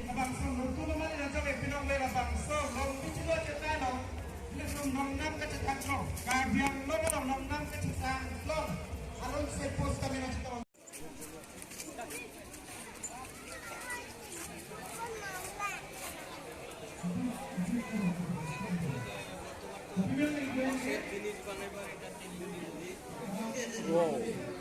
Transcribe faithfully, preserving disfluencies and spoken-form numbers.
Labangso nutun lo mane, nangchok epinong le labangso long bichilo chetai long. Nelitum nongnam kachethan long. Karbi Anglong along nongnam kachethan long. Along se post kami nangchetong. Wow.